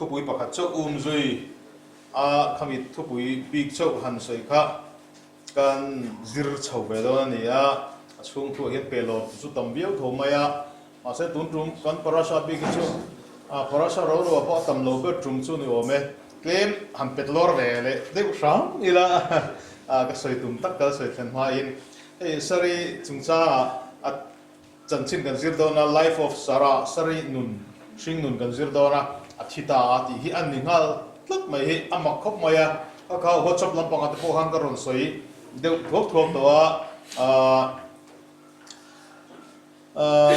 Thupui pakhat chauh um zui a, khami thupui bik chauh han sawi kha kan zir chho ve dawn a ni a, a chhung thuah hian pelawr chu tam viau tho mai a, mahse tun tum kan parasha bik hi chu parasha ro ro ah pawh a tam lo ber tum chu ni awm e, tlem han pet lawr ve leh deuh hram ila ka sawi tum tak kal sawi thlen hmain hei sari chungchangah a Chanchin kan zir dawn a, Life of Sarah, Sari nun, hring nun kan zir dawn a, a thi ta a tih hi a ni nghal tlat mai hi a mak khawp mai a, ka kha WhatsApp lampangah te pawh khan ka rawn sawi deuh thuak thuak tawh a, aah aah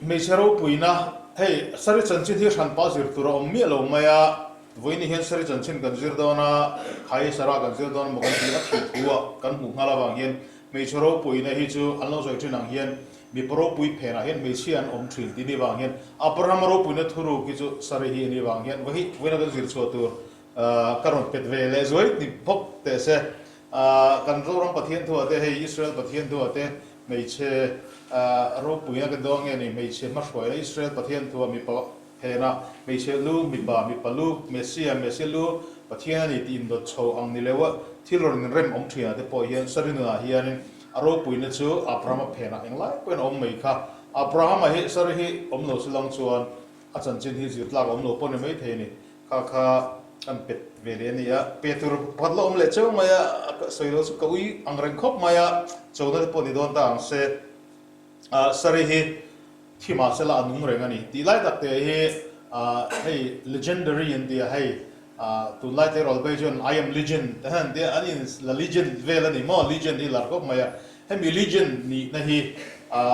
hmeichhe ropuina hei Sari chanchin hi hranpa zir tur a awm miah lo mai a, vawiin hian Sari chanchin kan zir dawn a, khai Sarah kan zir dawn emaw kan tih a thih thu ah kan hmuh nghal avang hian Hmeichhe ropuina hi chu an lo sawi thin ang hian mipa ropui phenah hian hmeichhia an awm thin tih ni vang hian Abraham ropuina thuruk hi chu Sari hi a ni vang hian vawi vawiina kan zir chhuah tur ka rawn pet ve leh zuai ni bawk teh se. Kan Zoram Pathian thuah te hei Israel Pathian thuah te hmeichhe ropuina kan dawn nge ni hmeichhe hmahruaina Israel Pathian thuah mipa Hena hmeichhe lu, mipa, mipa lu, Messia, Messia lu, Pathian a ni tih indawt chho ang ni leu a, thil rawn inrem awm thinah te pawh hian Sari nunah hianin a ropuina chu Abrahama phenah englai pawhin a awm mai kha. Abrahama hi Sari hi awm lo silang chuan a chanchin hi zir tlak a awm lo pawh ni mai thei a ni. Kha kha kan pet ve leh a ni a, pe tur pakhat la awm leh cheu mai a, sawi lo chu ka ui ang reng khawp mai a, chona te pawh ni dawn ta ang se. Sari hi thi mahsela a nung reng a ni tih lai tak te hi hei legendary an ti a, hei tunlai tleirawl phei chuan I am legend te han tia an in la legend vel a ni maw, legend hi lar khawp mai a, hemi legend nihna hi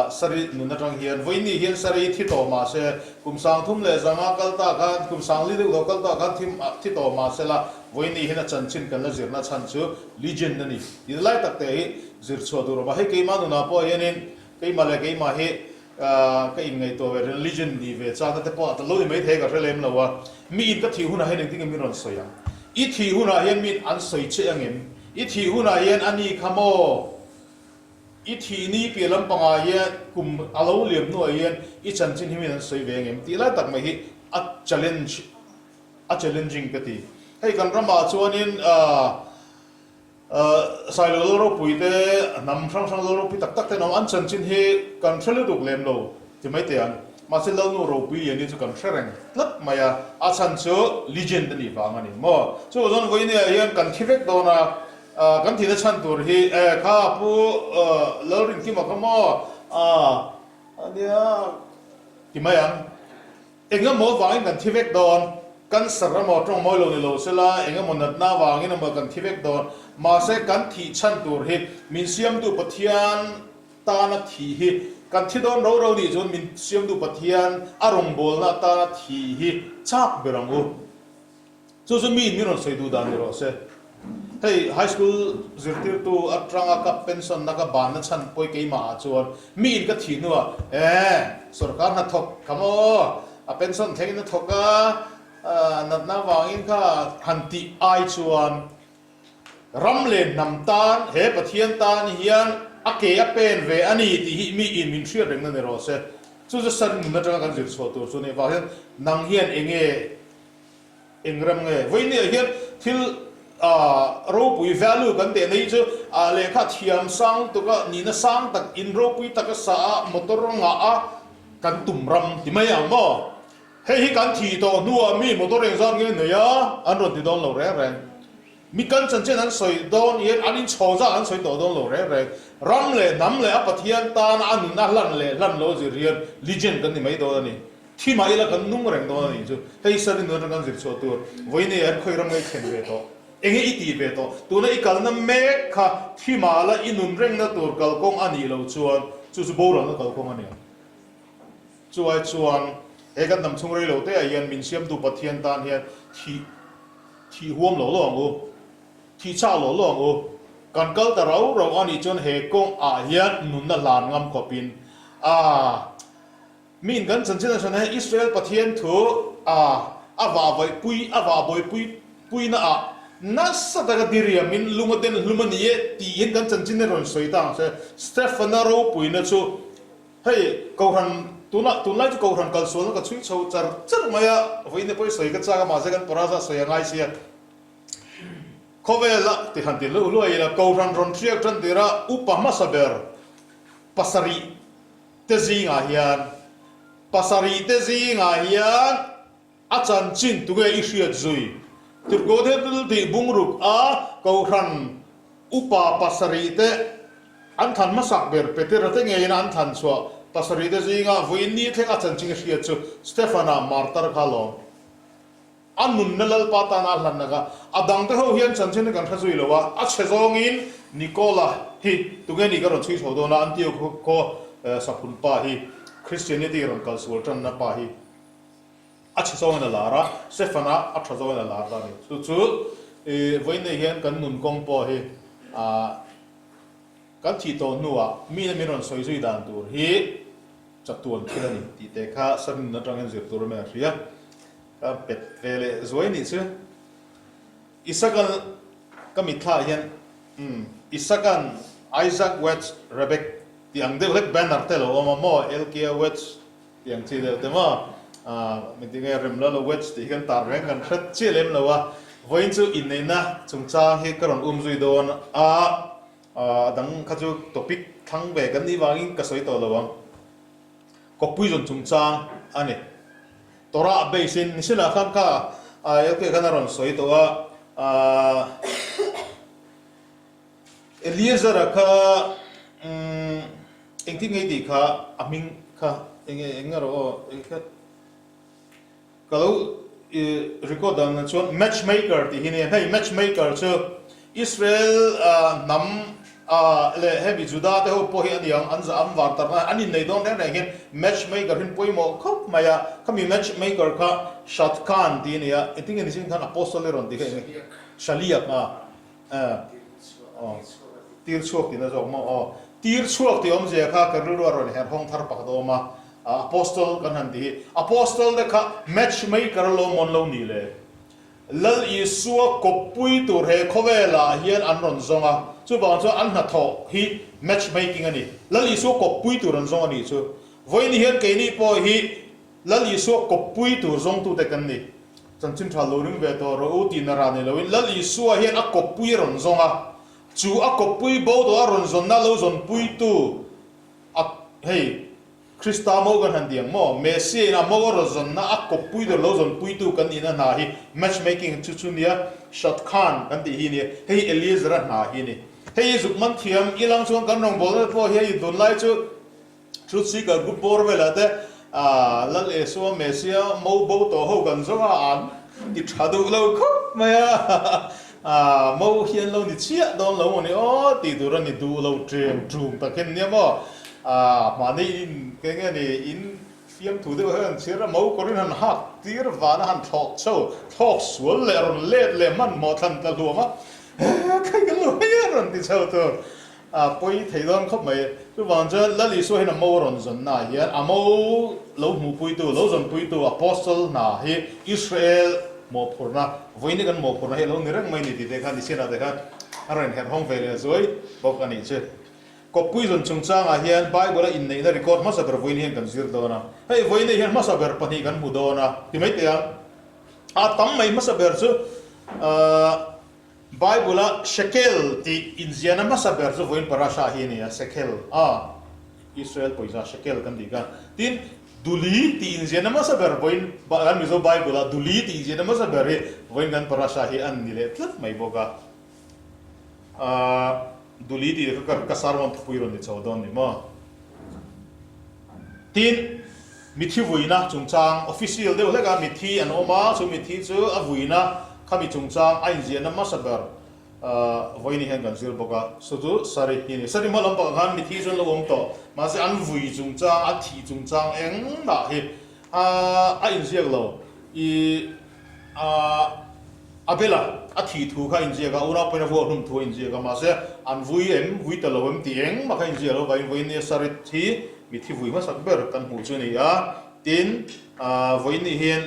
Sari nun atang hian vawiin hian Sari thi tawh mahse kum 35 kal ta khan kum 40 deuh lo kal ta khan thi thi tawh mahsela vawiin hian a chanchin kan la zirna chhan chu legend a ni tih lai tak te hi Zir chhuah tur awm a, hei keimah nunah pawh hianin keimah leh keimah hi ka inngaihtuah ve religion nih ve chakna te pawh a lo ni maithei ka hre lem lo a, mi in ka thih hunah hian engtin nge min rawn sawi ang? I thih hunah hian min an sawi che angem? I thih hunah hian a ni kha maw? I thih ni piah lampangah hian kum a lo liam hnuah hian i chanchin hi min an sawi ve angem? Tih lai tak mai hi a challenge a challenging ka ti. Hei kan ramah chuanin Sailo lo ropui te, hnam hrang hrang lo ropui tak tak te an awm. An chanchin hi kan hre lutuk lem lo ti mai teh ang. Mahse Lalnu ropui lian hi chu kan hre reng tlat mai a, a chhan chu legend a nih vang a ni maw. Chuvang chuan vawinia hian kan thi vek dawn a, kan thihna chhan tur hi e kha Pu Lalrinkima kha maw a nia ti mai ang. Eng emaw vangin kan thi vek dawn, cancer emaw tawng mawi lo ni lo sela, eng emaw natna vangin emaw kan thi vek dawn. Mahse kan thih chhan tur hi min siamtu Pathian tana thih hi kan thi dawn ro ro nih chuan min siamtu Pathian a rawngbawlna atana thih hi chak ber ang u. Chu chu mi in min rawn sawi duh dan ni rawh se. Hei high school zirtirtu atanga ka pension na ka banna chhan pawi keimah ah chuan mi in ka thih hnuah eh sorkar hna thawk kha maw a pension thleng in a thawk a natna vangin kha han tih ai chuan ram leh hnam tan he Pathian tan hian a ke a pen ve a ni tih hi mi in min hriat reng na ni rawh se. Chu chu san nun atanga kan zir chhuah tur chu a nih vang hian nang hian enge Eng rem nge? Vawinia hian thil ropui, value, kan teh nei chu lehkha thiam sang tuk a, nihna sang tak, in ropui tak a sa a, motor ngah a kan tum ram ti mai ang maw? Hei hi kan thih tawh hnuah mi motor engzat nge nei a? An rawn ti dawn lo reng reng. Mi kan chanchin an sawi dawn hian an inchhawng zat an sawi tawh dawn lo reng reng. Ram leh hnam leh a Pathian tana a nuna hlan leh hlan lo zir hian legend kan ni mai dawn a ni. Thi mah ila kan nung reng dawn a nih chu. Hei Sari nun atang kan zir chhuah tur vawiin an khawi ram ngei thlen ve tawh. Enge i tih ve tawh? Tuna i kalna mek kha thi mah la i nun rengna tur kalkawng a nih loh chuan chu chu boralna kalkawng a ni ang. Chuai chuan he kan hnam chhung rei lo te ah hian min siamtu Pathian tan hian thih thih huam lo lo ang u. Thih chak lo lo ang u. Kan kal ta rau rau a nih chuan he kawng ah hian nunna hlan ngam khawp in a Mi in kan chanchin a hran a, Israel Pathian thu a a vahvaih pui a vahbawi pui puina ah nasa taka diriam in lung a den hlum a ni e tiin kan chanchin a rawn sawi ta ang che. Stefana ropuina chu hei Kohhran. Tunah tunlai chu Kohhran kalsualna ka chhui chho char char mai a, vawiin pawh i sawi ka chak a, mahse kan parasa sawi a ngai sia. Khawvela ti han ti luh luai ila, Kohhran rawn hriak tan tira upa hmasa ber pasarih te zingah hian pasarih te zingah hian a chanchin tunge i hriat zui? Tirhkoh thil tih bungruk a Kohhran upa pasarih te An thlan hmasak ber Petera te ngeiin an thlan chhuah pasarih te zinga vawiin ni thleng a chanchin hriat chu Stefana martar kha lawm. A nunna Lalpa tana a hlanna kha a dangte ho hian chanchin hi kan hre zui lo a, a chhe zawngin Nikola hi tunge ni ka rawn chhui chho dawn a, Antioch khaw saphun pa hi Christianity rawn kalsual tanna pa hi a chhe zawngin a lar a, Stefana a tha zawngin a lar ta a ni. Chu chu vawiin nei hian kan nun kawng pawh hi Kan thih tawh hnuah mite min rawn sawi zui dan tur hi chatuan thil a ni tih te kha Sarin atangin zir tur a hria. Ka pet ve leh zuai nih chu. Isakan ka mitthla ah hian umm Isakan Isaac weds Rebek tih ang deuh hlek banner te lo awm a maw Elkia weds tih ang chi deuh te maw ah mi tinge Remlalo weds tih hi kan tar reng kan hre chiah lem lo a. Vawiin chu inneihna chungchang hi ka rawn um zui dawn a. A dang kha chu topic thlang ve kan nih vangin ka sawi tawh lo ang. Kawppui zawn chungchang a ni. Torah base in nisinah khan kha LK khan a rawn sawi tawh a, Eliezer-a kha engtin nge i tih kha a hming kha enge eng erawh aw eng kha Ka lo record dan ah chuan match maker tih hi nia, hei match maker chu Israel hnam leh hemi Juda te ho pawh hi a ni ang, an za an var tarna an innei dawn reng reng hian match maker hi an pawimawh khawp mai a, khami match maker kha Shadchan tih a ni a, engtin nge ni sin khan Apostle i rawn tih kha eng nge? Shaliak a. Tir chhuak tihna zawk maw? Aw, tir chhuak tih awmzia kha ka rilru a rawn her hawng thar pakhat a awm a, Apostle kan han ti hi. Apostle te kha match maker alawm mawn lo ni le. Lal Isua kawppui tur he khawvelah hian an rawn zawng a, chuvang chuan an hnathawh hi match making a ni. Lal Isua kawppui tur an zawng a nih chu. Vawiin hian keini pawh hi Lal Isua kawppui tur zawngtute kan ni. Chanchin tha lo ring ve tawh rawh u tih na rah nei loin Lal Isua hian a kawppui a rawn zawng a, chu a kawppui bo tawh a rawn zawnna lo zawnpuitu a hei Krista mo kan han ti ang maw? Messia in a mo a rawn zawnna a kawppui tur lo zawnpuitu kan nihna hna hi match making chu chu nia Shadchan kan tih hi nia hei Eliezer-a hna hi a ni. Hei hi zuk man thiam ilang chuan kan rawngbawlna te pawh hi hei tunlai chu Truth Seeker group bawr velah te Lal Esua Messia mo bo tawh ho kan zawng a, an ti tha duh lo khawp mai a, mo hi an lo ni chiah dawn lo maw ni aw tih tur a ni duh lo ṭem ṭum tak hian nia maw, mahni in keng nge ni in fiamthu deuh hian an chhir a, mo kawrin han hak tir vana han thlawk chho, thlawk sual leh rawn let leh hmanhmawh thlan tla hluam a, khai kan lo hei a rawn ti chho tur. A pawi thei dawn khawp mai. Chuvang chuan Lal Isua hian a mo rawn zawnna ah hian a mo lo hmuhpuitu, lo zawnpuitu Apostle hna hi Israel mawhphurhna, vawiin kan mawhphurhna hi a lo ni reng mai ni tih te khan Nisian ah te khan a rawn inherhawng ve leh zuai bawk a nih chu. Kawppui zawn chungchangah hian Bible a inneihna record hmasa ber vawiin hian kan zir dawn a. Hei vawiin ah hian hmasa ber pahnih kan hmu dawn a ti mai teh ang. A tam mai hmasa ber chu ahh. Bible-a shekel tih inziahna hmasa ber chu vawiin parasha hi a ni a, shekel, a, Israel pawisa shekel kan tih kha. Tin, duli tih inziahna hmasa ber vawiin kan Mizo Bible-a duli tih inziahna hmasa ber hi vawiin kan parasha hi a ni leh tlat mai bawk a. Ahh, duli tih kha ka sermon thupui rawn ni chho dawn ni maw? Tin, mithi vuina chungchang official deuh hlek a, mithi an awm a, chu mithi chu a vuina khami chungchang a inziahna hmasa ber vawiin hian kan zir bawk a, chu chu Sari hi a ni. Sari hma lam pakah khan mithi chu an lo awm tawh, mahse an vui chungchang, a thih chungchang engmah hi a inziak lo. I A bela a thih thu kha a inziak a, unau pawhin a vuak hlum thu a inziak a, mahse an vui em, vui ta lo em tih engmah kha a inziak lo vangin vawiin nia Sarit hi mithi vui hmasak ber kan hmuh chu a ni a. Tin, vawiin ni hian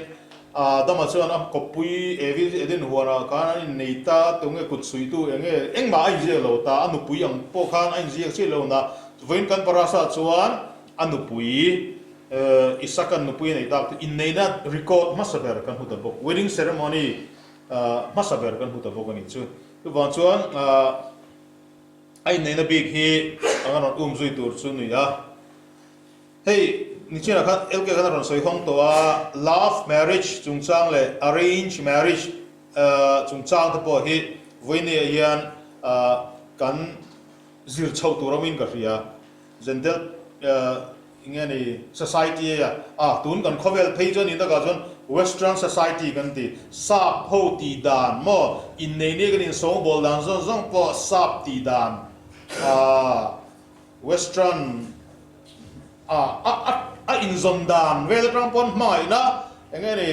Adama chuan a kawppui Evi Eden huanah khan an innei ta, tunge kut suihtu eng nge engmah a inziak lo ta, a nupui ang pawh khan a inziak chiah lo na, vawiin kan parasa chuan a nupui. Isaka'n nupui a neih tak chu inneihna record hmasa ber kan hmu ta bawk, wedding ceremony hmasa ber kan hmu ta bawk a nih chu. Chuvang chuan a inneihna bik hi a rawn um zui tur chu ni a. Hei nichinah khan LK khan a rawn sawi hawng tawh a, love marriage chungchang leh arrange marriage chungchang te pawh hi vawinia hian kan zir chhoh tur awmin ka hria. Gentle enge ni society a a tun kan khawvel phei chuan in takah chuan western society kan ti sap ho tih dan maw innei nia kan insawngbawl dan zawng zawng pawh sap tih dan a western a a a inzawn dan vel atang pawn hmangaihna enge ni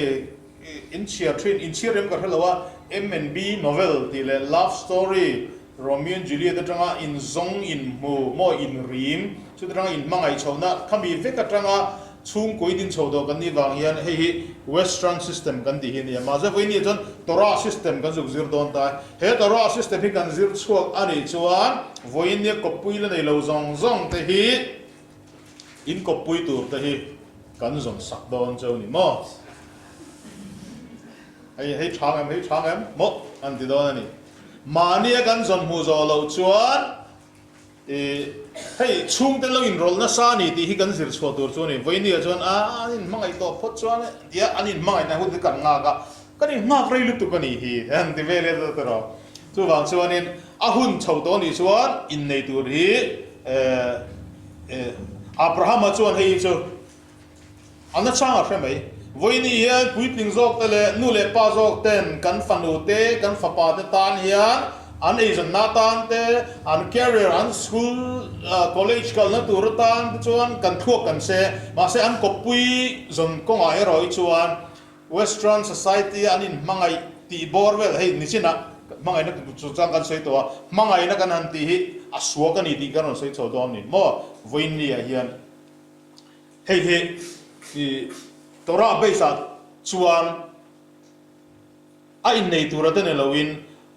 inchhiar thin inchhiar em ka hre lo a M and B novel tih leh love story Romeo and Juliet atanga inzawng inhmu maw inrim chuti atanga inhmangaih chhohna khami vek atanga chhungkui din chho tawh kan nih vang hian hei hi western system kan tih hi a ni a mahse vawiin chuan Torah system kan zuk zir dawn ta he Torah system hi kan zir chhuak a nih chuan vawiin nia kawppui la nei lo zawng zawng te hi in kawppui tur te hi kan zawn sak dawn cheu ni maw? Hei hei chhang em hei chhang em maw an ti dawn a ni. Mahnia kan zawn hmuh zawh loh chuan i hei chhungte lo inrawlh nasa a ni tih hi kan zir chhuah tur chu a ni. Vawinia chuan a an inhmangaih tawh phawt chuan tia an inhmangaihna hun hi kan nghak a, kan inhngak rei lutuk a nih hi an ti vel e ta rawh. Chuvang chuanin a hun chho tawh a nih chuan innei tur hi Abrahama chuan hei hi chu A nachang a hre mai. Vawiin hian puitling zawk te leh nu leh pa zawk ten kan fanu te, kan fapa te tan hian an eizawnna atan te, an career, an school, college kalna tur atan te chuan kan thluak kan se. Mahse an kawppui zawn kawngah erawh hi chuan Western society a an inhmangaih tih bawr vel hei nichinah hmangaihna chungchang kan sawi tawh a, hmangaihna kan han tih hi a suak a ni tih kan rawn sawi chho dawn a ni maw vawiin ni ah hian. Hei hi i Torah base ah chuan a innei tura te ni loin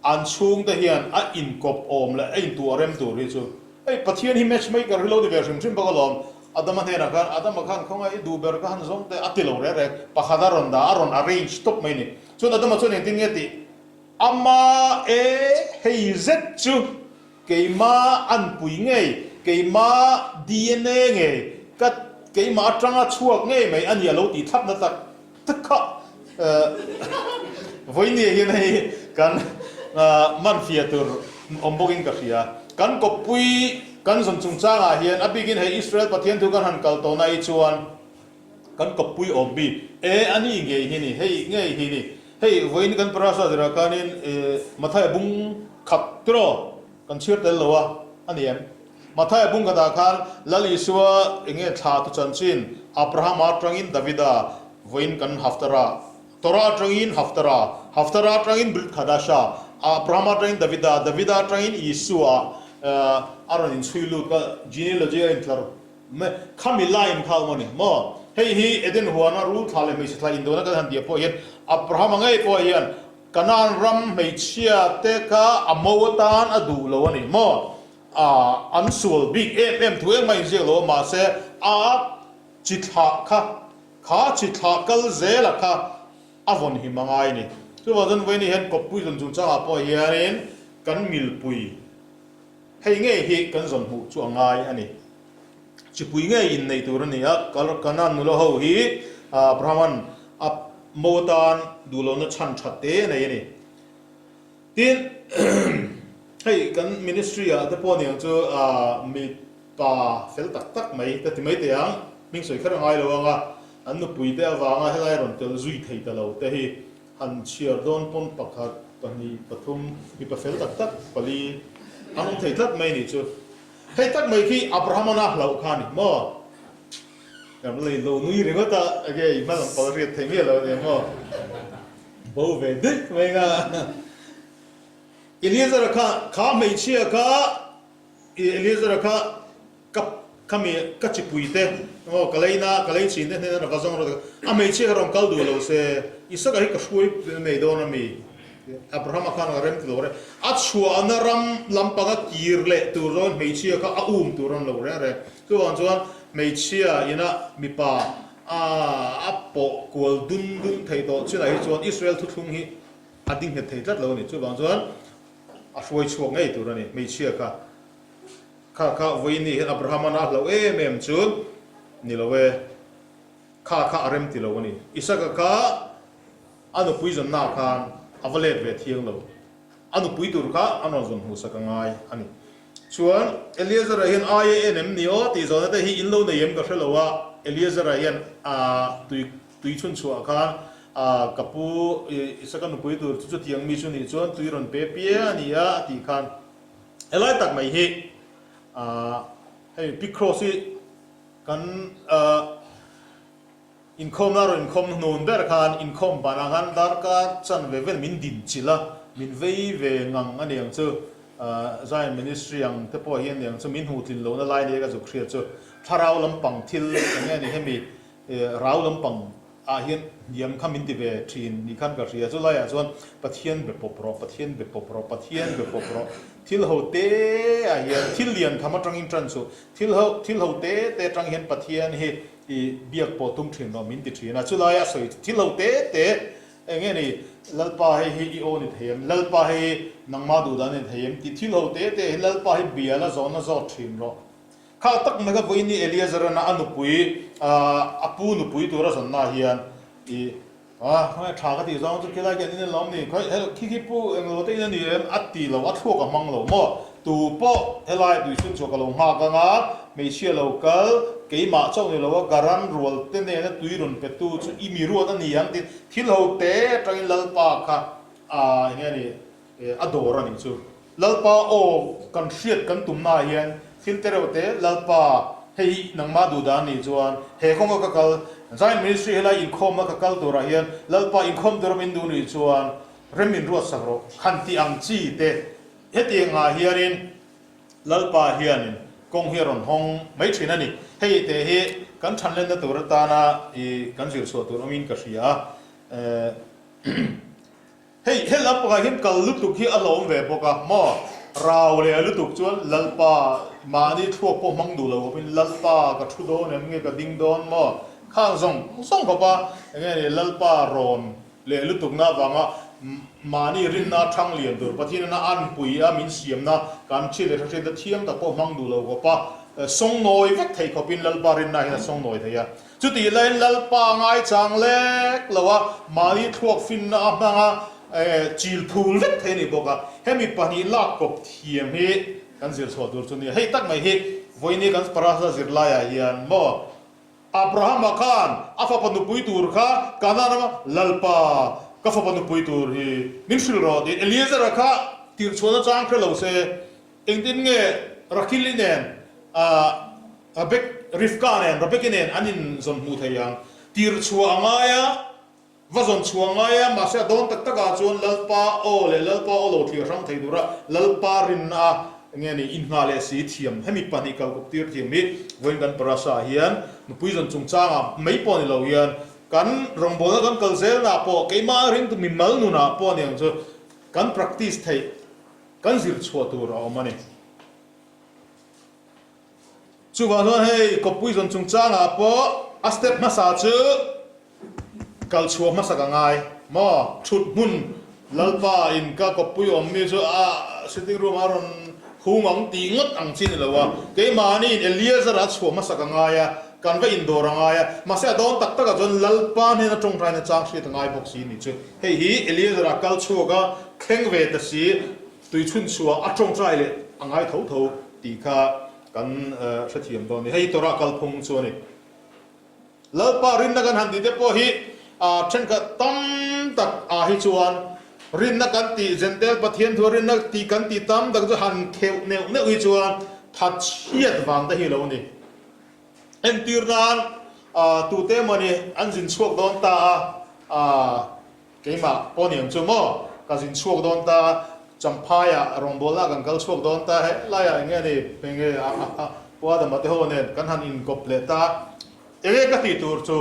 an chhungte hian a inkawp awm leh a intuah rem tur hi chu hei Pathian hi match maker hi lo ni ve hrim hrim bawk alawm. Adama hnenah khan Adama khan khawngaih i duh ber ka han zawng teh a ti lo rek rek. Pakhat a rawn dah a rawn arrange tawp mai ni. Chuan Adama chuan engtin nge tih ama e hei zet chu Keima anpui ngei, keima dna ngei, ka keima atanga chhuak ngei mai a ni a lo tih thlapna tak tak kha vawinia hian hei kan man fiah tur awm bawkin ka hria. Kan kawppui kan zawn chungchangah hian a bikin hei Israel Pathian thu kan han kal tawhna hi chuan Kan kawppui awm bik e a ni ngei hi ni, hei ngei hi ni. Hei vawiin kan parasa zirah khanin Mathaia bung khat tiraw kan chhiar tel lo a, a ni em? Mathaia bung khatah khan Lal Isua enge thla tu chanchin Abrahama atangin Davida vawiin kan Haftara, Torah atangin Haftara, Haftara atangin Brit Khadasha, Abrahama atangin Davida, Davida atangin Isua a rawn inchhui lut kha genealogy a intlar Me, khami line kha awm a ni maw? Hei hi Eden huana rul thla leh hmeichhe thla indona kan han tih pawh hian Abrahama ngei pawh hian Kanaan ram hmeichhia te kha a mo atan a duh lo a ni maw? A, an sual bik em em thu engmah inziak lo a, mahse a chi thlah kha, kha chi thlah kal zela kha a vawn him a ngai a ni. Chuvang chuan vawiin hian kawppui zawn chungchangah pawh hianin kan milpui Hei ngei hi kan zawn hmuh chu a ngai a ni. Chipui ngei inneih tur a ni a, Kanaan nula ho hi Abrahama'n a mo atan duh lohna chhan tha te a nei a ni. Tin, hei kan ministry ah te pawh niang chu mipa fel tak tak mai ka ti mai teh ang, hming sawi kher a ngai lo ang a, an nupui te avanga helai rawn tel zui thei ta lo te hi Han chhiar dawn pawn pakhat, pahnih, pathum, mipa fel tak tak, pali an awm thei tlat mai nih chu. Hei tak mai khi Abraham-a na hlauh kha a ni maw? Kan lei lo nui ringawt a, enge i hma lam pang riat thei miah lo a ni maw? Bo ve daih mai nga. Eliezer-a kha, kha hmeichhia kha, Eliezer-a kha Ka ka mi ka chipui te aw ka leina ka lei chin te hnena va zawng rawh a hmeichhia kha rawn kal duh lo se Isaka hi ka hruai nei dawn a mi Abrahama khan a rem ti lo reng a chhuahna ram lampanga kir leh tur zawngin hmeichhia kha a um tur a ni lo reng reng chuvang chuan Hmeichhia ina mipa a a pawh kual dun dun thei tawh chinah hi chuan Israel thuthlung hi a ding nghet thei tlat lo a ni. Chuvang chuan a hruai chhuak ngei tur a ni hmeichhia kha. Kha kha vawiin ni hian Abraham-an a hlauh em em chu ni lo e. Kha kha a rem ti lo a ni. Isaka kha a nupui zawnnaah khan a va let ve thiang lo. A nupui tur kha a rawn zawn hmuhsak a ngai a ni. Chuan Eleazar-a hian aia en em ni aw tih zawhna te hi in lo nei em ka hre lo a, Eleazar-a hian tui tui chhun chhuah khan ka pu Isaka nupui tur chu chutiang mi chu nih chuan tui rawn pe piang a ni a a tih khan helai tak mai hi hei Pi Cross hi kan Inkhawmna rawn inkhawm hnun ber khan inkhawm banah khan darkar chanve vel min din chilh a, min vei ve ngang a niang chu. Zion Ministry ang te pawh hi a niang chu min hmuh tlin lohna lai nia ka zuk hriat chu. Thlarau lampang thil eng nge ni hemi rau lampang ah hian hniam kha min ti ve thin ni khan ka hria. Chu laiah chuan Pathian be pawp rawh, Pathian be pawp rawh, Pathian be pawp rawh. Thil ho te ah hian thil lian tham atangin tan chu thil ho thil ho te te atang hian Pathian hi I biak pawh tum thin rawh min ti thin a, chulai a sawi thil lo te te eng nge ni Lalpa hei hi i aw ni thei em, Lalpa hei hi nangmah duh dan a ni thei em tih thil ho te te hi Lalpa hi bia la zawhna zawt thin rawh. Kha tak mai kha vawiin Eliazarana a nupui a pu nupui tura zawnna hian i A, khawnge tha ka tih zawng chu khilai khian in en lawm ni, khawi hel khi khi pu englo te in a ni em a ti lo, a thluak a hmang lo maw? Tu pawh helai tui chhun chhuah ka lo nghak ang a, hmeichhia lo kal, keimah chauh ni lo a garan rual te nena tui rawn pe tu chu i mi ruat a ni ang tiin thil ho te atangin Lalpa kha a enge ni a dawr a nih chu. Lalpa aw kan hriat kan tumnaah hian thil te reuh te Lalpa hei hi nangmah duh dan nih chuan he kawnga ka kal Zion Ministry helai inkhawmna ka kal turah hian Lalpa inkhawm tura min duh nih chuan rem min ruat sak rawh han tih ang chi te hetiangah hianin Lalpa hianin kawng hi a rawn hawng mai thin a ni. Hei te hi kan thanlenna tur atana i kan zir chhuah tur awmin ka hria a. Hei he lam pakhat hian kal lutuk hi a hlawm ve bawk a maw? Rau leh lutuk chuan Lalpa mahni thluak pawh hmang duh lo khawpin Lalpa ka thu dawn em nge ka ding dawn maw? Khang zawng zawng khawpa enge ni Lalpa rawn leh lutukna avanga mahni rinna thang lian tur Pathian ina anpui a min siamna kan hriat leh hriatna thiang tak pawh hmang duh lo khawpa sawngnawi vek thei khawpin Lalpa rinna hian a sawngnawi thei a. Chutih laiin Lalpa ngaichang lek lo a, mahni thluak finna a hmang a, chil phul vek thei a ni bawk a. Hemi pahnih lak kawp thiam hi kan zir chhuah tur chu nia. Hei tak mai hi vawiini kan parasa zirlaiah hian maw Abrahama khan a fapa nupui tur kha Kanaan rama Lalpa ka fapa nupui tur hi min hrilh rawh tiin Eliezera kha tirhchhuahna chang hre lo se engtin nge Rakili nen Rabek, Rivka nen, Rabeki nen an inzawn hmuh thei ang. Tir chhuah a ngai a, va zawn chhuah a ngai a, mahse a dawn tak takah chuan Lalpa aw leh Lalpa aw lo thlir hrang thei tura Lalpa rinna a enge ni inngah leh si thiam. Hemi pahnih kalkawp tir thiam hi vawiin kan parasha ah hian nupui zawn chungchangah mai pawh ni lo hian kan rawngbawlna kan kal zelnaah pawh keimah ringtu mimal nunah pawh aniang chu kan practice theih kan zir chhuah tur a awm a ni. Chuvang chuan hei kawppui zawn chungchangah pawh a step hmasa chu kal chhuah hmasak a ngai maw? Thut hmun Lalpa in ka kawppui awm mi chu a sitting room ah a rawn hung ang tih ngawt ang chi ni lo a, keimahni in Eliezer a chhuah hmasak a ngai a, kan va indawr a ngai a, mahse a dawn tak takah chuan Lalpa hnena tawngtaina chang hriat a ngai bawk si ni chu. Hei hi Eliezer a kal chhuak a, thleng ve ta si. Tui chhun chhuah a tawngtai leh a ngai tho tho tih kha kan hrethiam dawn a ni. Hei Torah kalphung chu a ni. Lalpa rinna kan han tih te pawh hi thenkhat tam tak ah hi chuan rinna kan tih Jentail Pathian thua rinna tih kan tih tam tak chu han kheuh neuh neuh hi chuan thatchhiat vang te hi lo ni. Entir nan tute emawni an zin chhuak dawn ta a, Keimah pawh ni ang chu maw? Ka zin chhuak dawn ta, Champhaiah rawngbawlna kan kal chhuak dawn ta, he laiah eng nge ni, eng nge a Pu Adama te ho nen kan han inkawp leh ta, eng nge ka tih tur chu?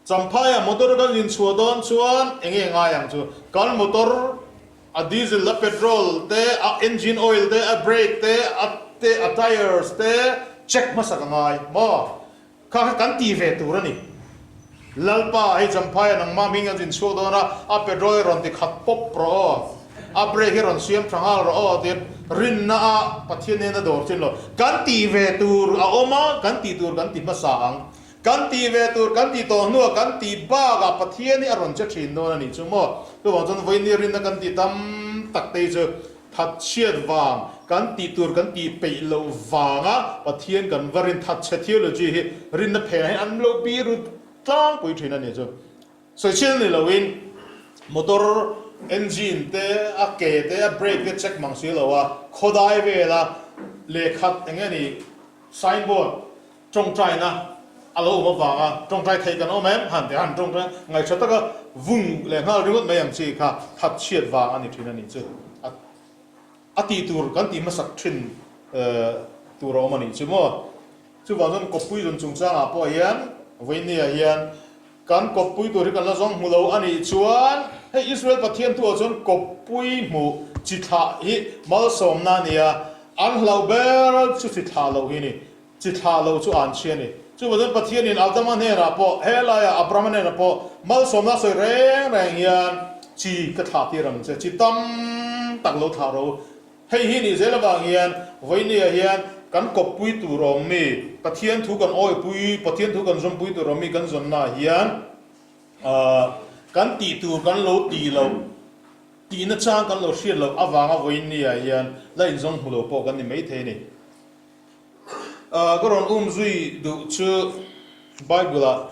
Champhaiah motor kan zin chhuah dawn chuan eng nge ngai ang chu? Kan motor a diesel, a petrol te, a engine oil te, a brake te, a te, a tires te. check hmasak a ngai maw? Kha kha kan ti ve tur a ni. Lalpa, hei Champhaia nangmah hming an zin chhuak dawn a, a petrol hi rawn ti khat pawp rawh aw, a brake hi rawn siam tha nghal rawh aw tiin rinna a Pathian nen a dawr chin lo. Kan ti ve tur a awm a, kan tih tur kan ti hmasa ang. Kan tih ve tur kan tih tawh hnuah kan tih bakah Pathian hi a rawn che thin dawn a nih chu maw? Chuvang chuan vawiin rinna kan tih tam tak te hi chu thatchhiat vang, kan tih tur kan tih peih loh vanga Pathian kan va rin thatchhe theology hi rinna phenah hian an lo biru tlangpui thin a nih chu. Sawichhil ni loin motor engine te, a ke te, a brake te check mang si lo a, khawdai vela lehkhat eng nge ni signboard, Tawngtaina a lo awm avanga tawngtai thei kan awm em? Han ti a, han tawngtai ngaihṭha taka vung leh nghal ringawt mai ang chi kha thatchhiat vang a ni ṭhin a nih chu. A a tih tur kan tih hmasak ṭhin tur a awm a nih chu maw? Chuvang chuan kawppui zawn chungchangah pawh hian vawinia hian kan kawppui tur hi kan la zawng hmu lo a nih chuan hei Israel Pathian thuah chuan kawppui hmuh chi thlah hi malsawmna a ni a, an hlauh ber chu chi thlah loh hi a ni. Chi thlah lo chu an chhi a ni. Chuvang chuan Pathianin Adama hnenah pawh, he laiah Abrahama hnenah pawh malsawmna sawi reng reng hian chi ka thlah tir ang che, chi tam tak lo thlah ro. Hei hi nih zel avang hian vawinia hian kan kawppui tur awm mi, Pathian thu kan awipui, Pathian thu kan zawmpui tur awm mi kan zawnnaah hian kan tih tur kan lo tih loh, tihna chang kan lo hriat loh avanga vawinia hian la inzawng hmu lo pawh kan ni maithei a ni. Ka rawn um zui duh chu Bible ah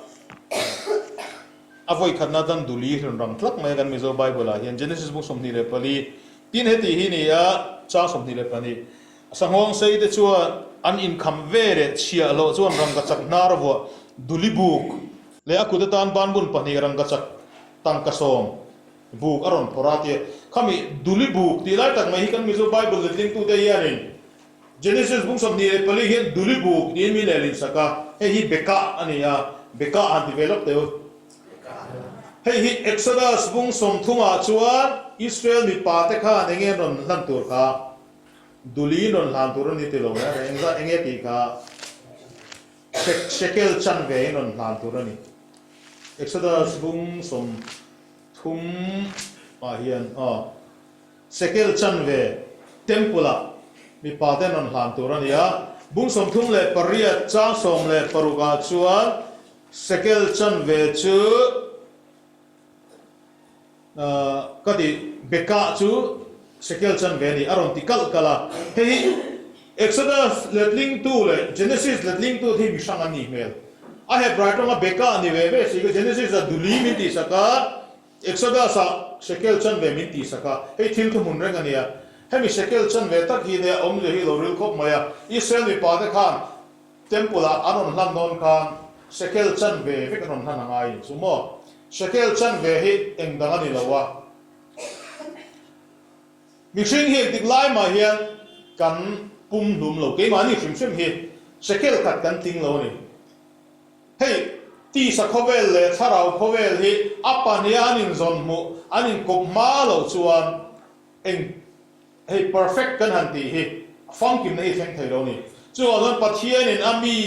a vawi khatna atan duli rawn rang tlak mai a kan Mizo Bible ah hian Genesis bung 24 tin heti hi ni a chang 22 Sanghawng sei te chuan an inkham ve leh chhiahhlawh chuan rangkachak hnar vuah duli buk leh a kut atan banbun pahnih rangkachak tangka sawm buk a rawn phawrh a tia khami duli buk tih lai tak mai hi kan Mizo Bible letlingtute hianin Genesis bung 24 hian Duli buk tiin min leh sak a, hei hi Bekah a ni a, Bekah han ti ve lawk teh u. Hei hi Exodus bung 30 ah chuan Israel mipa te khan enge an rawn hlan tur kha? Duli in rawn hlan tur a ni ti lo e, engzat enge tih kha Shekel chanve in rawn hlan tur a ni. Exodus bung 30 ah hian aw. Shekel chanve Temple-ah mipa ten rawn hlan tur a ni a, bung 38 chang 16 ah chuan Shekel chanve chu ka ti Bekah chu Shekel chanve a ni a rawn ti kalh kalh a. Hei hi Exodus letlingtu leh Genesis letlingtu te hi mi hrang an nih hmel. A Hebrai tawnga Bekah ni ve ve si kha Genesis-ah Duli min tihsak a, Exodus-ah shekel chanve min tihsak a, hei thil thu hmun reng a nia. Hemi shekel chanve tak hi nia awmzia hi lo ril khawp mai a. Israel mipa te khan Temple-ah an rawn hlan dawn khan shekel chanve vek an rawn hlan a ngai chu maw? Shekel chanve hi eng dang a ni lo a. Mihring hi engtik lai mah hian kan pum hlum lo, keimahni hrim hrim hi shekel khat kan tling lo a ni. Hei, tisa khawvel leh thlarau khawvel hi a pahniha an inzawn hmuh, an inkawp hma loh chuan eng hei perfect kan han tih hi a famkimna hi a thleng thei lo a ni. Chuvang chuan Pathianin a mi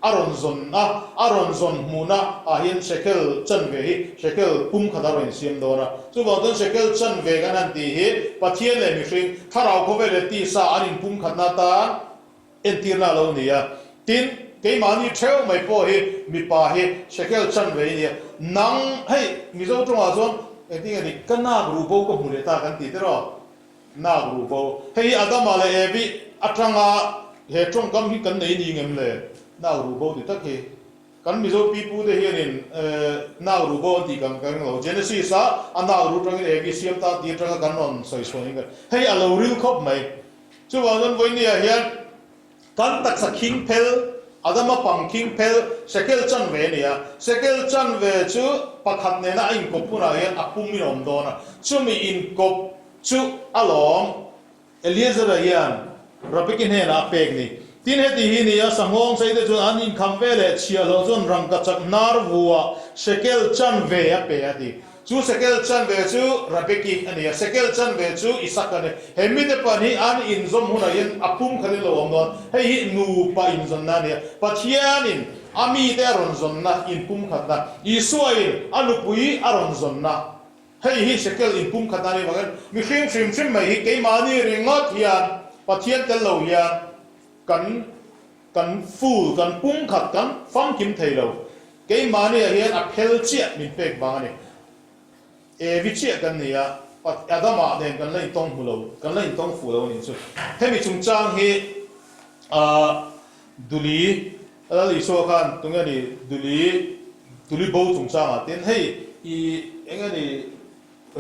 a rawn zawn a, a rawn zawn hmuhna ah hian shekel chanve hi shekel pum khat a rawn insiam dawn a. Chuvang chuan shekel chanve kan han tih hi Pathian leh mihring, thlarau khawvel leh tisa an inpumkhatna atan Entirna a lo ni a. Tin, keimahni theuh mai pawh hi mipa hi shekel chan ve i nia. Nang, hei, Mizo tawngah chuan engtin nge ni, ka nak ruh bo ka hmu leh ta kan ti tiraw? Nak ruh bo. Hei hi Adama leh Evi atanga he tawngkam hi kan nei ni ngem le? Nak ruh bo ti tak hi. Kan Mizo pipu te hianin nak ruh bo an tih kan ka ring lo. Genesis ah a nak ruh atangin Evi siam ta tih atanga kan rawn sawi chhuah niin ka hei a lo ril khawp mai. Chuvang chuan vawinia hian kan taksa khing phel, Adama pang khing phel, shekel chanve a ni a. Shekel chanve chu pakhat nena a inkawp hunah hian a pum in a awm dawn a. Chumi inkawp chu a lawm Eliezera hian Rabeki hnenah a pek ni. Tin heti hi ni a, sanghawng sei te chuan an inkham ve leh chhiahhlawh chuan rangkachak hnar vuah shekel chanve a pe a ti. Chu sekel chanve chu Rebeki a ni a, sekel chanve chu Isaka a ni. He mite pahnih an inzawm hunah hian a pum khat in lo awm dawn. Hei hi nupa inzawnna a ni a, Pathianin a mite a rawn zawnna inpumkhatna, Isuain a nupui a rawn zawnna. Hei hi sekel inpumkhatna a nih vangin mihring hrim hrim mai hi keimahni ringawt hian Pathian tel lo hian kan Kan full, kan pumkhat, kan famkim thei lo. Keimahniah hian a phel chiah min pek vang a ni. Evi chiah kan ni a, Adama nen kan la intawng hmu lo, kan la intawng fuh lo a nih chu. Hemi chungchang hi ah Duli, Lal Isua khan tunge ni Duli, Duli bo chungchangah tin hei i enge ni,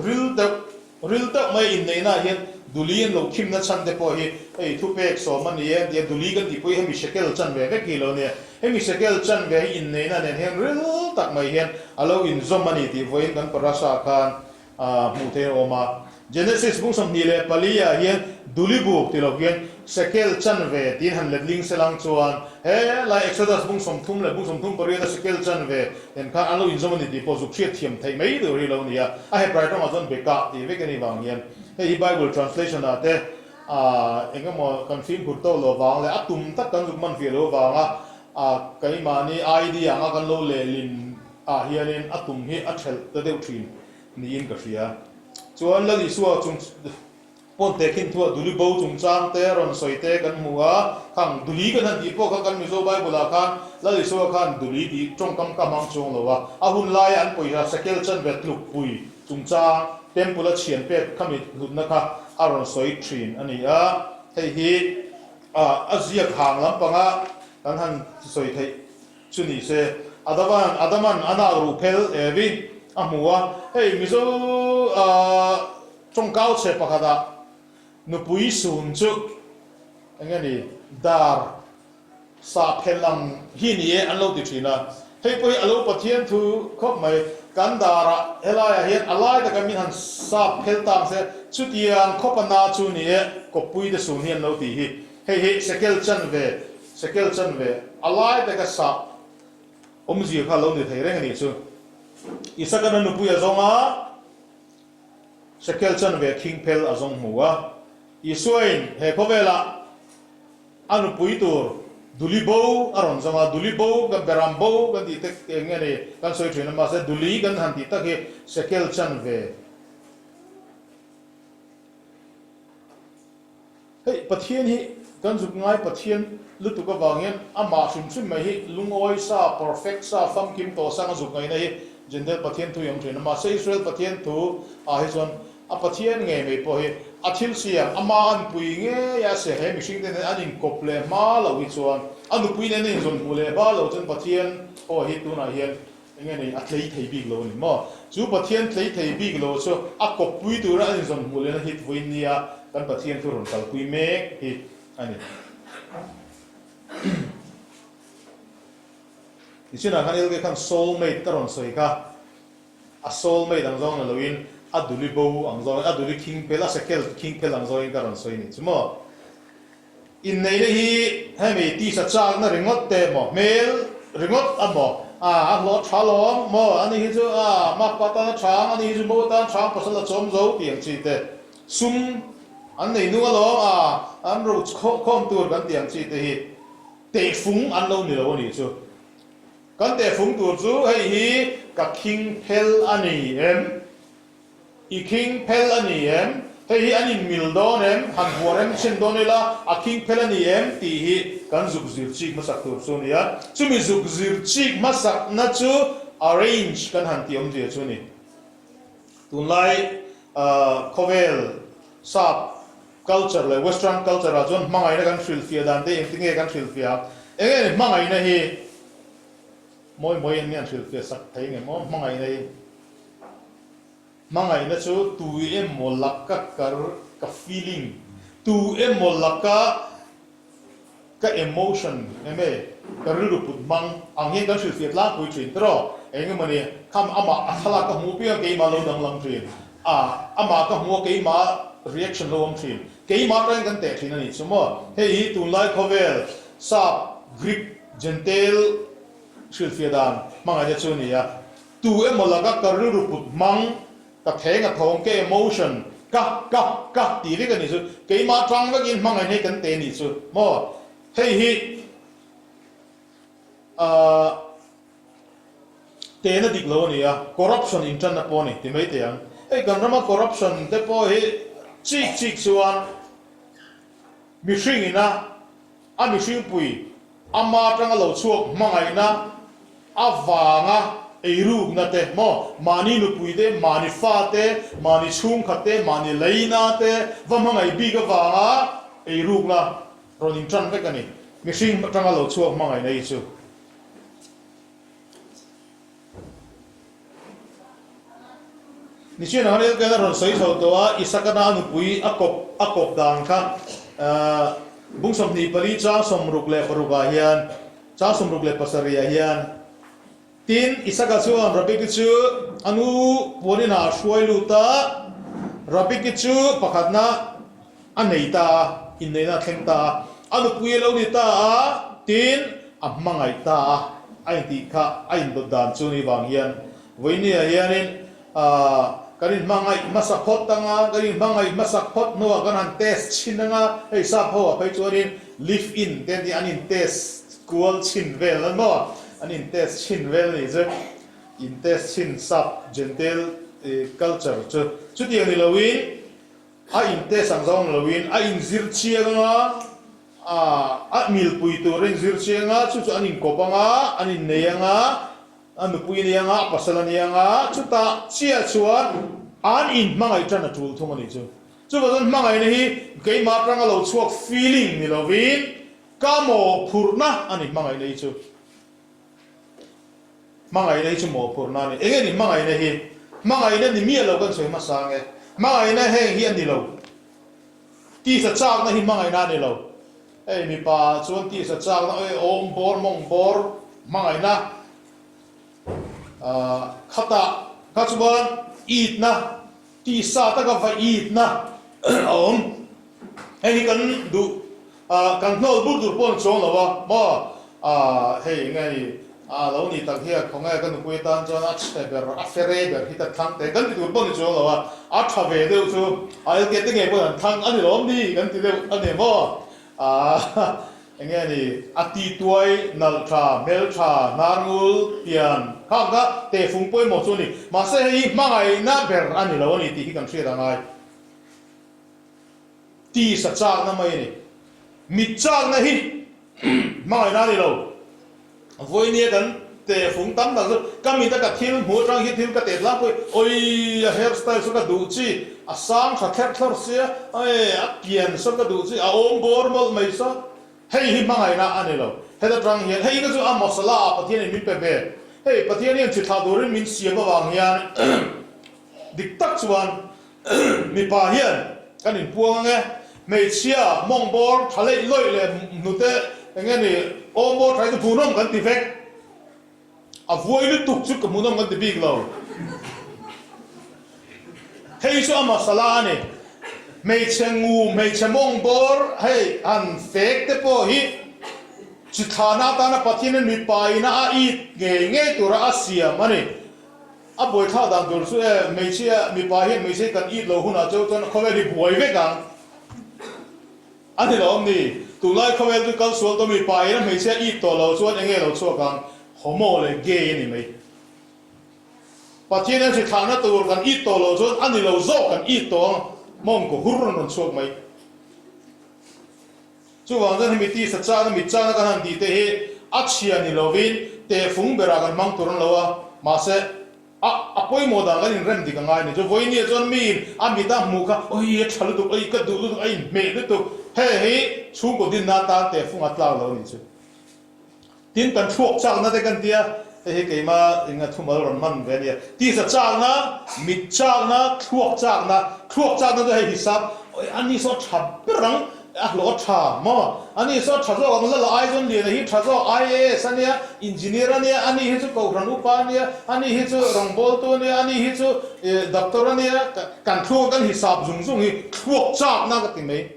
Ril deuh, ril deuh mai inneihna ah hian Duli an lo khimna chhan te pawh hi hei thupek sawm a ni e an ti a, Duli kan tih pawh hi hemi shekel chan ve vek hi lo nia. Hemi shekel chan ve hi inneihna nen hian ril tak mai hian a lo inzawm a ni tih vawiin kan parasha khan hmuh theih a awm a. Genesis bung 24 ah hian Duli buk ti lo hian shekel chan ve tiin han letling selang chuan he lai Exodus bung 30 leh bung 38 a shekel chan ve Nen khan an lo inzawm a ni tih pawh zuk hriat thiam theih mai tur hi lo ni a, a Hebrai tawngah chuan Bekah tih vek a nih vang hian hei hi Bible translation ah te ah eng emaw kan fimkhur tawk lo vang leh a tum tak kan zuk man fiah lo vanga ah keimahni idea anga kan lo lehlin ah hianin a tum hi a thelh ta deuh thin niin ka hria. Chuan Lal Isua chung. Pawn te khin thuah Duli bo chungchang te rawn sawi te kan hmu a, khang Duli kan han tih pawh kha kan Mizo Bible ah khan Lal Isua khan Duli tih tawngkam ka hmang chuang lo a, a hun laia an pawisa Shekel chanve tlukpui chungchang Temple a chhian pek khami hlutna kha a rawn sawi thin a ni a, hei hi a ziak hang lampanga kan han sawi theih chu ni se. Adaman Adaman a nak ruh phel Evi a hmu a, hei Mizo Tawngkau chhe pakhatah nupui sun chu eng nge ni dar sah phelh ang hi ni e an lo ti thin a, hei pawh hi a lo Pathian thu khawp mai, kan darah helaiah hian a lai taka min han sap phelh ta ang se, chutiang khawp a na chu ni e kawppui te sun hi an lo tih hi, hei hi sekel chanve, sekel chanve a lai taka sah awmzia kha a lo ni thei reng a nih chu. Isaka na nupui a zawng a. Shekel chanve khingphel a zawng hmu a. Isuain he khawvelah a nupui tur Duli bo a rawn zawng a, Duli bo kan Beram bo kan tih te eng nge ni kan sawi thin a, mahse Duli kan han tih tak hi Shekel chanve. Hei Pathian hi kan zuk ngai Pathian lutuk avang hian amah hrim hrim mai hi lungawi sa, perfect sa, famkim tawh sang a zuk ngaihna hi Jentail Pathian thu hi awm thin a. Mahse Israel Pathian thu ah hi chuan a Pathian ngei mai pawh hi a thil siam, ama anpui ngei a se he mihring te nen an inkawp leh hma loh hi chuan a nupui nen a inzawn hmuh leh hma loh chuan Pathian pawh hi tunah hian Enge ni, a tlei thei bik lo a ni maw? Chu Pathian tlei thei bik lo chu a kawppui tura a inzawn hmuh lehna hit vawiin nia kan Pathian thu rawn kalpui mek hi a ni. Nichinah khan LK khan soul mate ka rawn sawi kha, a soul mate ang zawng ni loin a duli bo ang zawngin, a duli khing phel, a sekel khing phel ang zawngin ka rawn sawi a nih chu maw? Inneihna hi hemi tisa chakna ringawt te maw, hmel ringawt a maw, a a hlawh tha lawm maw, ani hi chu a makpa tan a chang, ani hi chu mo tan chang pasal a chawm zo tih ang chi te, sum an nei nung alawm a, an ro khawm tur kan tih ang chi te hi tehfung an lo ni lo a nih chu. Kan tehfung tur chu hei hi ka khing phel a ni em? I khing phel a ni em? Hei hi an inmil dawn em? Han vuah rem chhin dawn ila, a khing phel a ni em? tih hi kan zuk zir chik hmasak tur chu a ni a. Chumi zuk zir chik hmasakna chu arrange kan han tih awmzia chu a ni. Tunlai khawvel sap culture leh western culture ah chuan hmangaihna kan hrilhfiah dan te engtin nge kan hrilhfiah ang? Enge ni hmangaihna hi mawi mawi in nge an hrilhfiah sak thei nge maw hmangaihna hi? Hmangaihna chu tu emaw laka ka ka feeling, tu emaw laka ka emotion eme ka rilru put hmang ang hian kan hrilhfiah tlangpui thin tiraw? Eng emaw ni kham amah a thlalak ka hmuh piang keimah lo danglam thin a, amah ka hmuh a keimah reaction lo awm thin, keimah atangin kan teh thin a nih chu maw? Hei hi tunlai khawvel sap, Greek, Gentail hrilhfiah dan hmangaihna chu a ni a. Tu emaw laka ka rilru put hmang, ka theng a thawng, ka emotion, ka, ka, ka tih vek a nih chu. Keimah atang vekin hmangaihna hi kan te nih chu maw? Hei hi ahh tehna dik lo a ni a, corruption intanna pawh a ni ti mai teh ang. Hei kan rama corruption te pawh hi chik chik chuan mihring ina a mihringpui ama atanga lo chhuak hmangaihna avanga eirukna te maw, mahni nupui te, mahni fa te, mahni chhungkhat te, mahni leina te va hmangaih bik avanga eirukna rawn intan vek a ni. Mihring atanga lo chhuak hmangaihna hi chu. Nichian ang rel kena rawn sawi chho tawh a, Isakana a nupui a kawp a kawp dan kha bung 24 chang 66 ah hian chang 67 ah hian Tin, Isaka chuan Rabeki chu a nu puan inah a hruai lut a, Rabeki chu pakhatna a nei ta a, inneihna a thleng ta a, a nupui a lo ni ta a, tin, a hmangaih ta a, a intih kha a indawt dan chu ni vang hian vawinia hianin kan inhmangaih hmasa phawt ang a, kan inhmangaih hmasak phawt hnuah kan han test chhin ang a, hei sap ho ah phei chuanin live in te an tih an in test kual chhin vel a maw, an in test chhin vel a nih chu, in test chhin sap gentail culture chu chutiang ni loin A in test ang zawng loin a inzir chiang anga, a milpui tur a inzir chiang a, chu chu an inkawp anga, an innei anga, a nupui a ni anga, a pasal a ni anga, chutah chiah chuan an inhmangaih tan a tul thung a nih chu. Chuvang chuan hmangaihna hi keimah atanga lo chhuak feeling ni lovin ka mawhphurhna a ni hmangaihna hi chu. Hmangaihna hi chu mawhphurhna a ni. Enge ni hmangaihna hi? Hmangaihna ni miah lo kan sawi hmasa ange. Hmangaihna heng hi a ni lo. Tisa chakna hi hmangaihna a ni lo. Hei mipa chuan tisa chakna oi awm bawr mawng bawr hmangaihna khatah kha chuan itna tisa taka va itna a awm. Hei hi kan duh kan hnawl bur tur pawh a ni chuang lo a maw? Hei enge ni a lo ni tak hian khawnge ka nupui atan chuan a chhe ber a fere ber hi ka thlang teh kan ti tur pawh a ni chuang lo a, a tha ve deuh chu a LK te ngei pawhin an thlang a ni lawm ni kan ti deuh a ni maw? Enge ni a tituai nalh tha hmel tha hnar ngul pian khang kha tehfung pawimawh chu a ni mahse hei hi hmangaihna ber a ni lo a ni tih hi kan hriat a ngai. Tisa chakna mai a ni. Mit chakna hi hmangaihna a ni lo. Vawinia kan tehfung tam tak chu ka mit a ka thil hmuh atang hi thil ka teh tlangpui, Awii a hair style saw ka duh chi, a sang tha thlerh thlawr sia, ae a pian saw ka duh chi, a awm bawr mawlh mai saw. Hei hi hmangaihna a ni lo. Heta tang hian hei ka chu a masala ah Pathianin min pe ve. Hei Pathian hian chi thlah turin min siam avang hian dik tak chuan Mipa hian kan inpuang ang e, hmeichhia mawng bawr tha leih lawih leh hnute eng nge ni awm bawr tha hi chu hmuhnawm kan ti vek. A vuai lutuk chu ka hmuhnawm kan ti bik lo. Hei chu a masala a ni. Hmeichhe ngu, hmeichhe mawng bawr hei han fek te pawh hi chi thlahna atana Pathianin mipa ina a it ngei ngei tura a siam a ni. A buaithlak dan tur chu e, hmeichhia, mipa hian hmeichhe kan it lo hunah cheu chuan khawvel hi buai vek ang. A ni lo awm ni? Tunlai khawvel chu kal sual tawh mipa in a hmeichhia it tawh lo chuan enge lo chhuak ang? Homo leh gay a ni mai. Pathian hian hrithlahna tur kan it tawh lo chuan a ni lo zawk kan it tawh ang, mawngkaw hur an rawn chhuak mai. Chuvang chuan hemi tisa chakna, mit chakna kan han tih te hi a chhia ni lovin tehfung berah kan hmang tur an lo a, mahse a a pawimawh dan kan inrem dik a ngai a ni. Chu vawinia chuan miin a mit a hmuh kha awi a tha lutuk, awi ka duh lutuk, a inhmeh lutuk, hei hi chhungkaw dinna atan tehfung a tlak lo a nih chu. Tin, kan thluak chakna te kan tia, hei hi keima eng a thumal rawn hman ve a nia. Tisa chakna, mit chakna, thluak chakna, thluak chakna chu hei hisap, a ni saw tha ber ang, a hlawh a tha maw? A ni saw tha zawk ang, lala Aizawn Liana hi tha zawk, IAS a nia, Engineer a nia, a ni hi chu Kohhran upa a nia, a ni hi chu rawngbawltu a nia, a ni hi chu doctor a nia, kan thluak kan hisap zung zung hi thluak chakna ka ti mai.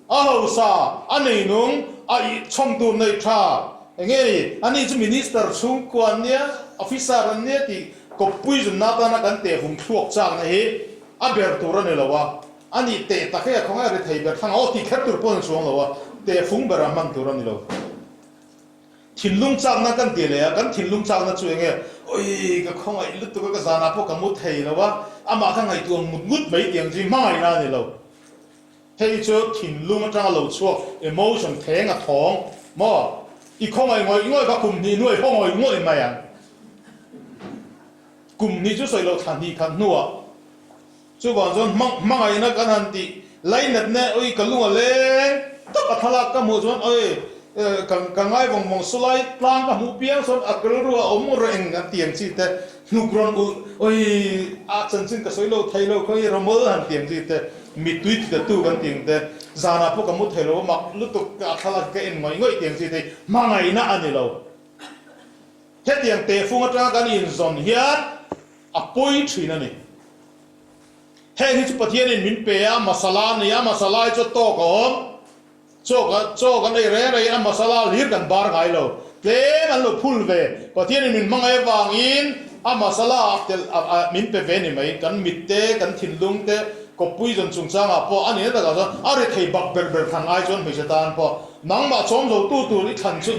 A hausa, a neinung, a chhawm tur nei tha. Enge ni? Ani chu Minister chhungkua an nia, Officer an nia tih. Kawppui zunna atana kan tehfung thluak chakna hi a ber tur a ni lo a, a nih teh tak hei a khawngaih ri thei ber thlang a, aw tih kher tur pawh a ni chuang lo a, tehfung berah hman tur a ni lo. Thinlung chakna kan ti leh a, kan thinlung chakna chu enge, Oi, ka khawngaih lutuk a, ka zanah pawh ka mu thei lo a, amah ka ngaihtuah ngut ngut mai tih ang chi hmangaihna a ni lo. Hei chu thinlung atanga lo chhuak emotion theng a thawng maw? I khawngaih ngawih ngawih kha kum hnih hnuai haw ngawih ngawih mai ang. Kum hnih chu sawi loh thla hnih khat hnuah Chuvang chuan hmangaihna kan han tih lainatna oi ka lung a leng tak a thlalak ka hmuh chuan oi ka ngai vawng vawng sulai tlang ka hmuh piang sawn a rilru a awm reng an ti ang chi te hnuk rawn ulh oi a chanchin ka sawi lo thei lo khawi rawmawl han ti ang chi te mittui ti tatu kan ti ang te zanah pawh ka mu thei lo a mak lutuk a thlalak ka en ngawih ngawih ti ang chi te hi hmangaihna a ni lo. Hetiang tehfung atanga kan inzawn hian a pawi thin a ni. Heng hi chu Pathianin min pe a, masala a ni a, masala hi chu tawk a awm. Chaw ka chaw kan ei reng rengin a masala hlir kan bar ngai lo. Tlem an lo phul ve. Pathianin min hmangaih avangin a masala ah telh a a min pe ve ni mai. Kan mit te, kan thinlung te, kawppui zawn chungchangah pawh a nihna takah chuan a ri thei bak ber ber thlan ai chuan hmeichhe tan pawh nangmah chawm zo tu tur i thlan chu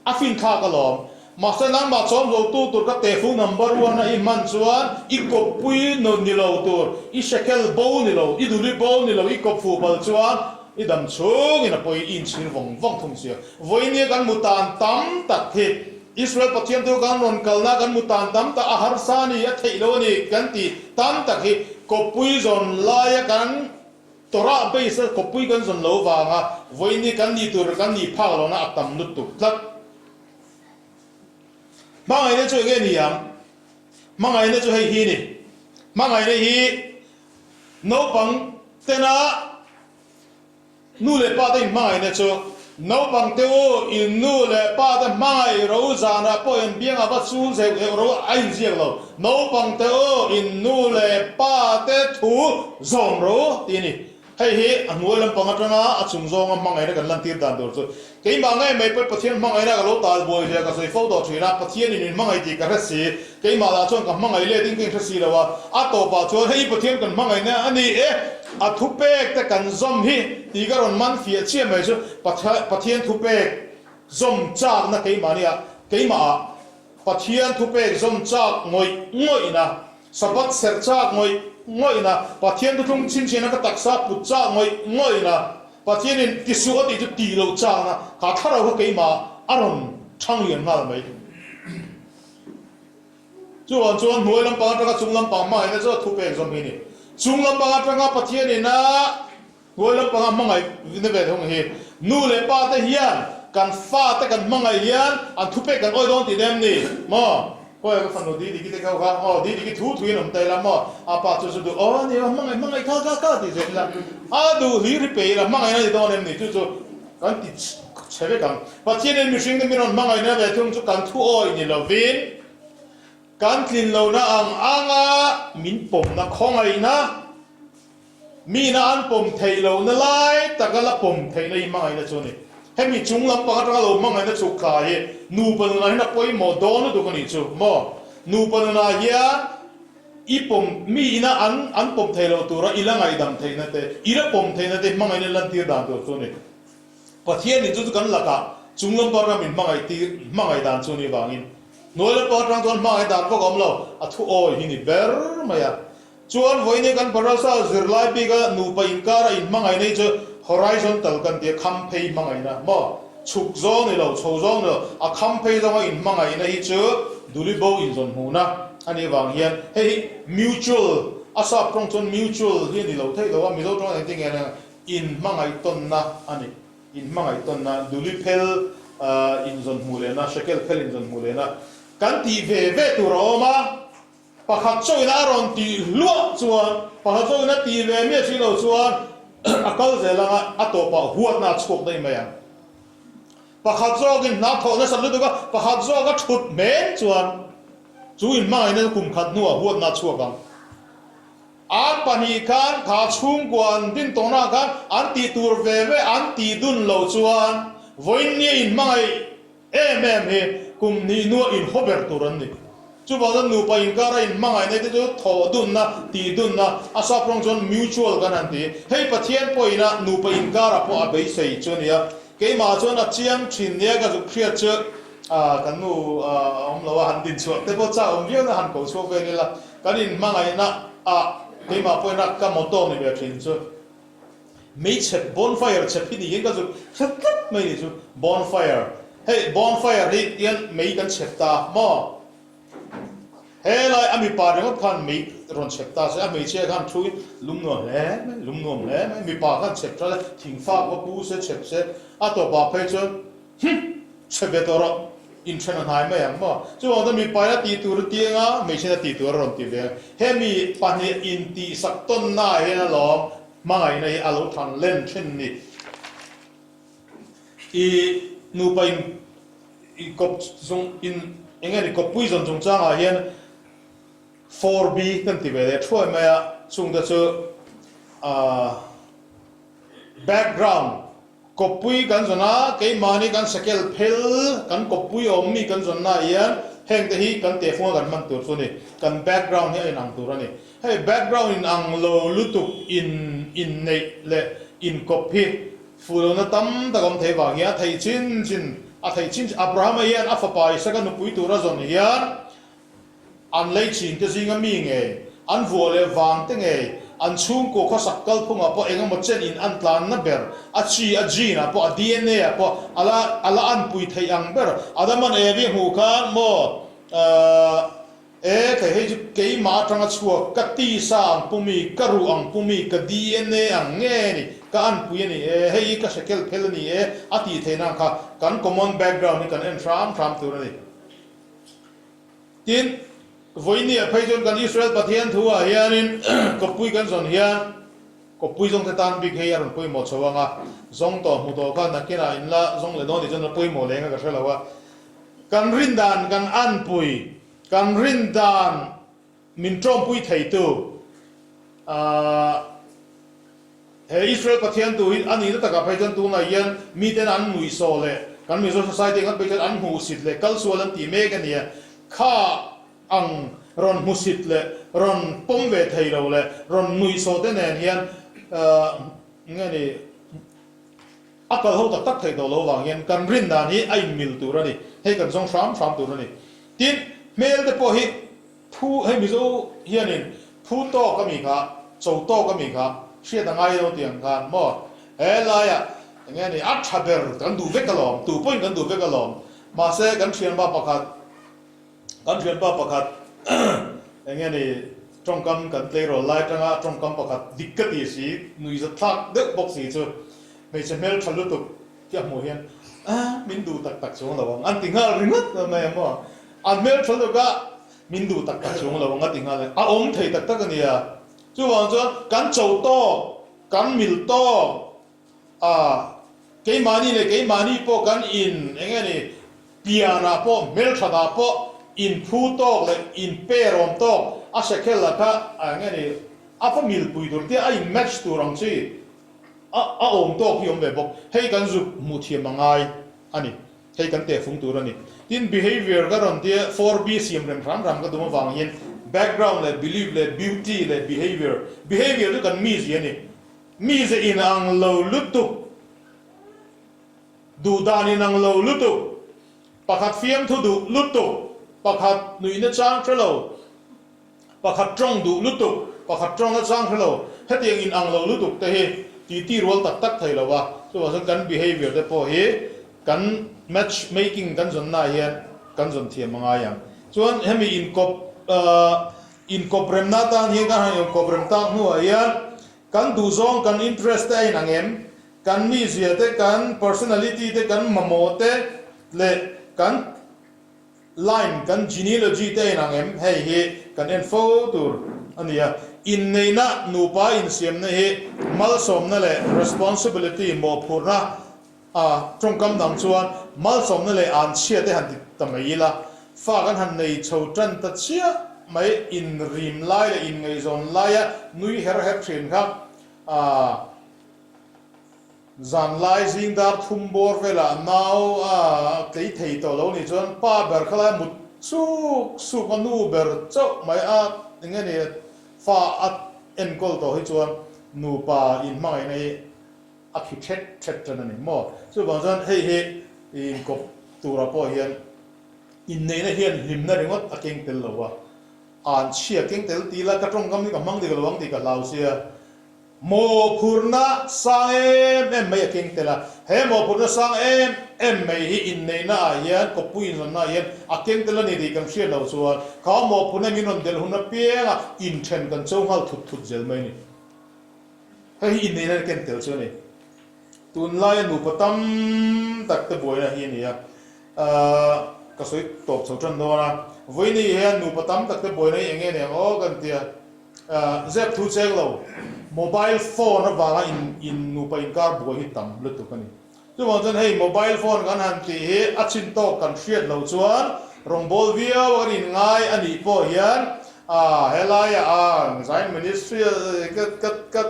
A finthlak alawm. Mahse nangmah chawm zo tu tur ka tefu number one a i hman chuan i kawppui ni lo tur, i shekel bo ni lo, i duli bo ni lo, i kawp fuh bal chuan i dam chhungin a pawi i inchhir vawng vawng thung sia. Vawinia kan mu tan tam tak hi Israel Pathian tu kan rawn kalna kan mu tan tam tak a harsa a ni, a theih lo a ni kan tih tam tak hi kawppui zawn laia kan Torah base a kawppui kan zawn lo vanga vawiin kan nih tur kan nih phak lohna a tam lutuk tlat. Hmangaihna chu enge ni ang? Hmangaihna chu hei hi ni. Hmangaihna hi naupang tena nu leh pa te inhmangaihna chu naupang te u in nu leh pa te hmangaih ro zanah pawh in biang a va chul zeuh zeuh ro a inziak lo. Naupang te u in nu leh pa te thu zawm ro tih a ni. Hei hi a hnuai lampang atanga a chung zawnga hmangaihna kan lantir dan tur chu keimah ngei mai pawh Pathian hmangaihna ka lo tal buai zia ka sawi fo tawh thin a, Pathianin min hmangaih tih ka hre si, keimah lah chuan ka hmangaih let in ka inhre si lo a, a tawpah chuan hei Pathian kan hmangaihna a ni e, a thupek te kan zawm hi tih ka rawn man fiah chiah mai chu Pathian thupek zawm chakna keimahniah keimahah Pathian thupek zawm chak ngawih ngawihna, Sabbath serh chak ngawih ngawihna, Pathian thuthlung chhinchhiahna ka taksa put chak ngawih ngawihna, Pathianin ti suh a tih chu tih loh chakna, kha thlarau kha keimah a rawn thang lian nghal mai. Chuvang chuan hnuai lampang atanga chung lampang hmangaihna chu a thupek zawm hi a ni. Chung lampang atanga Pathianin a Hnuai lampanga hmangaihna ve thung hi nu leh pa te hian kan fa te kan hmangaih hian an thupek kan awi dawn tih nem ni maw? Khawi ka fanu Didiki te kho kha aw Didiki thu thu in awm ta ila maw? A pa chu chu duh aw ni hmangaih hmangaih kha kha kha tih zel ila a duh hlir hi pe ila hmangaihna ni dawn em ni chu chu kan ti chhe vek ang. Pathianin mihring te min rawn hmangaihna ve thung chu kan thu awi ni lovin kan tlin lohna ang anga min pawmna khawngaihna Mina an pawm theih lohna lai taka la pawm theihna hi hmangaihna chu a ni. Hemi chung lampang atanga lo hmangaihna chhuk thla hi nupa nunah hian a pawimawh dawn lutuk a nih chu maw? Nupa nunah hian i pawm, mi ina an an pawm theih loh tura i la ngaihdam theihna te, i la pawm theihna te hmangaihna lantir dan tur chu a ni. Pathianin chu chu kan lakah chung lampang atanga min hmangaih tir, hmangaih dan chu a nih vangin hnuai lampang atang chuan hmangaih dan vak a awm lo, a thu awi hi ni ber mai a. Chuan vawiin kan Parasa zirlai bika nupa inkara inhmangaihna hi chu horizontal kan ti a, kham phei hmangaihna maw? Chhuk zawng ni lo, chho zawng ni lo, a kham phei zawnga inhmangaihna hi chu Dulibo inzawn hmuhna a nih avang hian hei hi mutual, a sap tawng chuan mutual hi a ni lo theih lo a, Mizo tawng engtin nge a inhmangaih tawnna a ni, inhmangaih tawnna, Duli phel inzawn hmuh lehna, Shekel phel inzawn hmuh lehna kan tih ve ve tur a awm a. Pakhat chauhin a rawn tih hluah chuan, pakhat chauhin a tih ve miah si lo chuan a kal zel ang a, a tawpah huatna a chhuak daih mai ang. Pakhat zawkin hna thawh nasat lutuk a, pakhat zawk a thut hmel chuan chu inhmangaihna chu kum khat hnuah huatna a chhuak ang. An pahnih khan kha chhungkua an din tawhnaah khan an tih tur ve ve an tih dun loh chuan vawiin nia inhmangaih em em hi kum hnih hnuah inhaw ber tur an ni. Chuvang chuan nupa inkara inhmangaihna te chu thawh dunna, tih dunna, a sap rawng chuan mutual kan han ti. Hei Pathian pawhina nupa inkarah pawh a beisei chu a ni a. Keimah chuan a chiang thin nia ka zuk hriat chu kan nu a awm lo a, han din chhuah te pawh chak awm viau na han ko chhuak vel ila, kan inhmangaihna ah keimah pawhina ka motto ni ve thin chu. Meichhep, bonfire, chhep hi niin ka zuk hre tlat mai ni chu, bonfire, hei bonfire hi tian mei kan chhep ta maw? Helai a mipa ringawt khan mei rawn chhep ta se, a hmeichhia khan thu in lum nuam hle mai, lum nuam hle mai, mipa khan chhep tha le, thingfak va pu se chhep se, a tawpah phei chuan hum chhep ve tawh rawh, inthen a hnai mai ang maw? Chuvang chuan mipa in a tih tur a ti anga, hmeichhia in a tih tur a rawn ti ve ang, hemi pahnih intihsak tawnna ah hian alawm Hmangaihna hi a lo than len thin ni. I nupa in i kawp chung in eng nge ni kawppui zawn chungchangah hian 4B kan ti ve leh thuai mai a, chungte chu aah background Kawppui kan zawn a, keimahni kan sakel phel, kan kawppui awm mi kan zawn naah hian hengte hi kan tehfunga kan hman tur chu a ni. Kan background hi a inang tur a ni. Hei background inang lo lutuk in inneih leh inkawp hi fuh lohna tam tak awm thei vang hian a theih chin chin a theih chin chin Abrahama hian a fapa Isaka nupui tura zawn hian An lei chin te zinga mi ngei, an vuah leh vang te ngei, an chhungkaw khawsak kalphungah pawh eng emaw chen in an tlanna ber, a chi, a gene ah pawh, a dna ah pawh a la a la anpui theih ang ber. Adaman Evi a hmuh khan maw, Ahh, e, kei hei chu keimah atanga chhuak, ka tisa ang pumi, ka ruh ang pumi, ka dna ang nge ni, ka anpui a ni e, hei hi ka hrekel phel a ni e, a tih theihna ang kha kan common background hi kan en hram hram tur a ni. Tin, vawinia phei chuan kan Israel Pathian thu ah hianin kawppui kan zawn hian kawppui zawng te tan bik hei a rawn pawimawh chho ang a, zawng tawh hmu tawh khan nakinah in la zawng leh dawn tih chuan a pawimawh leng a ka hre lo a. Kan rin dan kan anpui, kan rin dan min tawmpui theitu ah He Israel Pathian tu hi a nihna takah phei chuan tunah hian miten an nuihsawh leh kan Mizo Society ngat phei chuan an hmuhsit leh kalsual an tih mek a nia. Kha ang rawn hmusit leh rawn pawm ve thei lo leh rawn nuihsawh te nen hian nge ni a kal ho tak tak theih tawh lo vang hian kan rin dan hi a inmil tur a ni. Hei kan zawng hram hram tur a ni. Tin, hmel te pawh hi Phu, hei Mizo hianin phu tawk a mi kha, cho tawk a mi kha hriat a ngai lo tiang khan maw? He laiah eng nge ni a tha ber kan duh vek alawm, tu pawhin kan duh vek alawm. Mahse kan thianpa pakhat, kan thianpa pakhat eng nge ni tawngkam kan tleirawl lai atanga tawngkam pakhat dik ka ti si, nuihzatthlak deuh bawk si chu hmeichhe hmeltha lutuk khi a hmuh hian ah min duh tak tak chuang lo ang an ti nghal ringawt mai a maw? A hmeltha lutuk a, min duh tak tak chuang lo ang a ti nghal e. A awm thei tak tak a nia. Chuvang chuan kan cho tawk, kan mil tawk, a keimahni leh keimahni pawh kan in eng nge ni pianah pawh hmelthatah pawh inphu tawk leh inperawm tawk a hrekhel lah kha eng nge ni a va milpui tur tia a in match tur ang chi a a awm tawk hi awm ve bawk. Hei kan zuk hmuh thiam a ngai a ni. Hei kan tehfung tur a ni. Tin, behavior ka rawn tia 4B siam rem hram hram ka tum avang hian background leh belief leh beauty leh behavior. Behavior chu kan mizia a ni. Mize inang lo lutuk, duh dan inang lo lutuk, pakhat fiamthu duh lutuk, pakhat nuihna chang hre lo, Pakhat tawng duh lutuk, pakhat tawng a chang hre lo, hetiang in ang lo lutuk te hi titi rual tak tak thei lo a, chuvang chuan kan behavior te pawh hi kan match making kan zawn naah hian kan zawn thiam a ngai ang. Chuan hemi inkawp inkawp remna atan hian kan han inkawp rem tak hnuah hian kan duhzawng kan interest te a inang em? Kan mizia te, kan personality te, kan mamawh te leh kan Line kan genealogy te a inang em? Hei hi kan en fo tur a ni a. Inneihna, nupa insiamna hi malsawmna leh responsibility, mawhphurhna, a tawngkam dang chuan malsawmna leh anchhia te han ti ta mai ila, fa kan han nei chho tan ta chiah mai, inrim lai leh inngaihzawn laia nui her her thin kha a. Zanlai zing dar thum bawr velah nau a tlei thei tawh lo nih chuan pa ber kha lai mut. suk suk a, nu ber chauh mai a eng nge ni fa a enkawl tawh hi chuan nupa inhmangaihna hi a khi thet thet tan a ni maw? Chuvang chuan hei hi inkawp turah pawh hian inneihna hian hlimna ringawt a keng tel lo a, an chhia keng tel ti ila ka tawngkam hi ka hmang dik lo ang tih ka hlau sia. Mawhphurhna sang em em mai a keng tel a, he mawhphurhna sang em em mai hi inneihna ah hian kawppui inzawnna ah hian a keng tel a ni tih kan hriat loh chuan kha mawhphurhna min rawn delh hun apianga inthen kan cho nghal thut thut zel mai a ni. Hei hi inneihna a ken tel chu a ni. Tunlaia nupa tam tak te buaina hi a ni a, ka sawi tawp chho tan dawn a. Vawiini hian nupa tam tak te buaina hi eng nge ni ang aw kan ti a, zep thu cheng lo, mobile phone avanga in nupa inkar buai hi tam lutuk a ni. Chuvang chuan hei mobile phone kan han tih hi a chin tawk kan hriat loh chuan rawngbawl viau a kan inngai a nih pawh hian ah helaiah ah Zion Ministry ka ka ka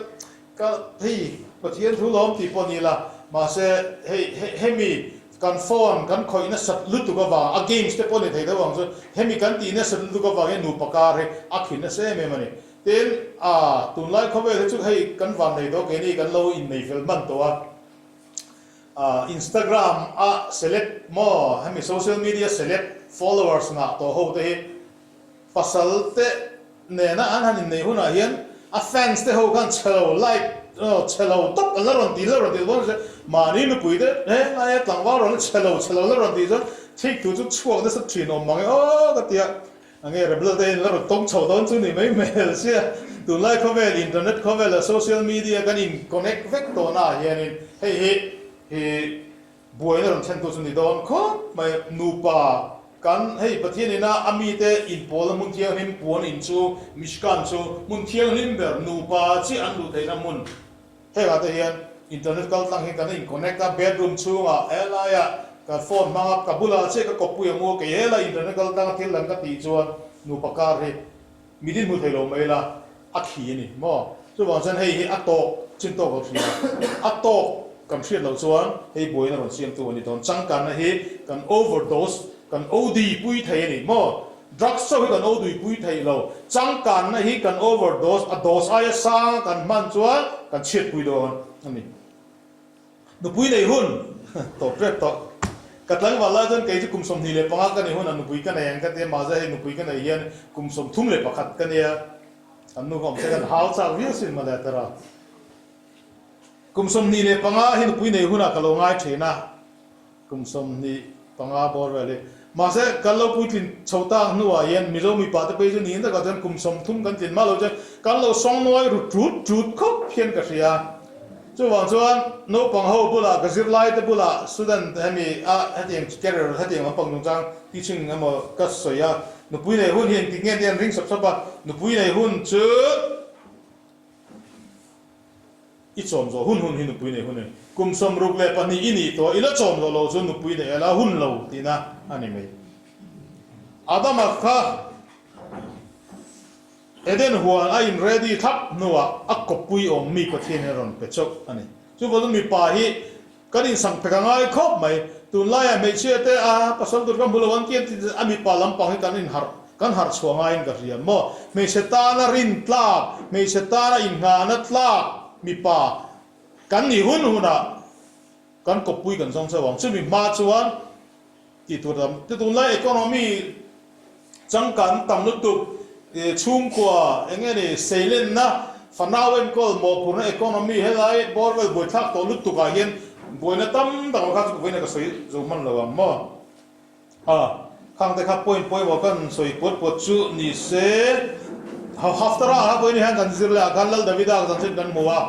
ka hei Pathian thu lawm tih pawh ni la mahse hei hemi kan phone kan khawih nasat lutuk avang a games te pawh ni thei deuh ang chu hemi kan tih nasat lutuk avang hian nupa kar hi a khin nasa em em a ni. Tin ah tunlai khawvel hi chu hei kan vannei tawh keini kan lo innei fel hman tawh a. Instagram a celeb maw hemi social media celeb followers ngah tawh ho te hi pasal te nena an han inneih hunah hian a fans te ho khan chhelo like chhelo tawp an la rawn ti la rawn ti dawn se mahni nupui te helai a tlangval rawn chhelo chhelo la rawn tih chuan thik thu chu chhuak nasa thin awm mang e aw ka tia. A nge Rebel te in la rawn tawng chho dawn chu ni mai hmel sia. Tunlai khawvel internet khawvel leh social media kan in connect vek tawh na ah hianin hei hi hi buaina rawn thlen tu chu ni dawn khawp mai. Nupa kan hei Pathian ina a mite inpawlna hmun thianghlim puan in chu Mishkan chu hmun thianghlim ber nupa chiah an luh theihna hmun Hengah te hian internet kal tlang hi kan in connect a, bedroom chhungah helaiah ka phone hmang a, ka bulah chiah ka kawppui ang u, kei helai internet kal tlang a thil dang ka tih chuan nupa kar hi mi din hmu thei lo mai la, a khi a ni maw? Chuvang chuan hei hi a tawk chin tawk lo hria a, a tawk kan hriat loh chuan hei buaina rawn siamtu a ni dawn. Changkanna hi kan overdose, kan OD pui thei a ni maw? Drugs chauh hi kan oduipui theih lo, changkanna hi kan overdose, a dose aia sang kan hman chuan kan chhiatpui dawn a ni. Nupui nei hun tawp rep tawh. Ka tlangval lai chuan kei chu kum 25 ka nei hunah nupui ka nei ang ka ti a, mahse hei nupui ka nei hian kum 31 ka nia, an nu ka awm se kan hau chak viau sin mawle a tara. Kum 25 hi nupui nei hunah ka lo ngai thin a. Kum 25 bawr vel hi. Mahse, kan lo puitlin chho tak hnuah hian Mizo mipa te phei chu niin takah chuan kum 30 kan tlin mah lo chuan kan lo sawngnuai ru ṭut ṭut khawp hian ka hria. Chuvang chuan naupang ho bulah ka zirlai te bulah student hemi a hetiang career hetiang lampang chungchang teaching emaw ka sawi a, nupui nei hun hi engtik nge tih an ring sap sap a, nupui nei hun chu. I chawm zawh hun hun hi nupui nei hun a ni. Kum 62 i nih tawh, i la chawm zawh lo chu nupui nei a la hun lo tihna a ni mai. Adama kha Eden huan a in ready thlap hnuah a kawppui awm mi Pathianin a rawn pe chauh a ni. Chuvang chu mipa hi kan insang pe ka ngai khawp mai. Tunlaiah hmeichhia te a pasal tur ka hmu lo ang tih a mipa lampang hi kan inharh kan harh chhuah ngaiin ka hria maw? Hmeichhe tana rin tlak, hmeichhe tana inngahna tlak mipa kan nih hun hunah kan kawppui kan zawng chauh ang. Chumi hma chuan tih tur tam te tunlai economy changkan tam lutuk chhungkua eng nge ni seilenna fanau enkawl mawhphurhna economy helai bawr vel buaithlak tawh lutuk ah hian buaina tam tak awm kha chu vawiin ka sawi zo hman lo ang maw. A, khang te kha point pawimawh kan sawi puat puat chu ni se, Haftara ah kha vawiin hian kan zir leh ah khan Lal Davida ka chanchin kan hmu a,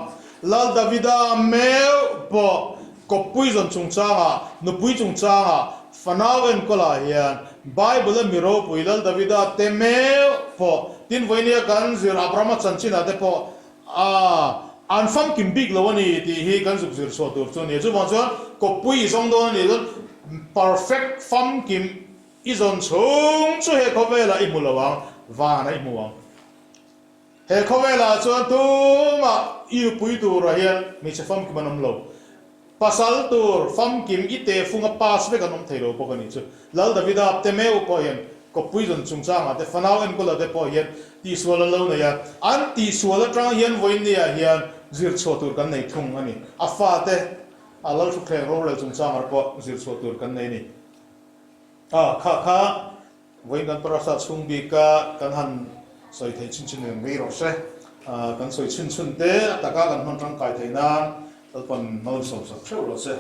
Lal Davida meuh pawh kawppui zawn chungchangah, nupui chungchangah, fanau enkawl ah hian Bible a mi ropui Lal Davida te meuh pawh tin vawiin kan zir Abrahama chanchin ah te pawh a, an famkim bik lo a ni tih hi kan zuk zir chhuah tur chu a ni. Chuvang chuan kawppui i zawng dawn a nih chuan perfect famkim i zawn chhung chu he khawvelah i hmu lo ang, vanah i hmu ang. He khawvelah chuan tumah i nupui turah hian hmeichhe famkim an awm lo. Pasal tur famkim i tehfunga pass vek an awm thei lo bawk a nih chu. Lal Davida te meuh pawh hian. Kawppui zawn chungchangah te, fanau enkawlah te pawh hian tihsual an lo nei a, an tihsual atang hian vawiinniah hian zir chhuah tur kan nei thung a ni. A fate a Lalthutthleng rorel chungchangah pawh zir chhuah tur kan nei a ni. A, kha kha vawiin kan parasa chhung bika kan han sawi theih chhin chhin reng rei rawh se. Kan sawi chhin chhun te a taka kan hman tangkai theih nan Lalpan malsawmsak theuh rawh se.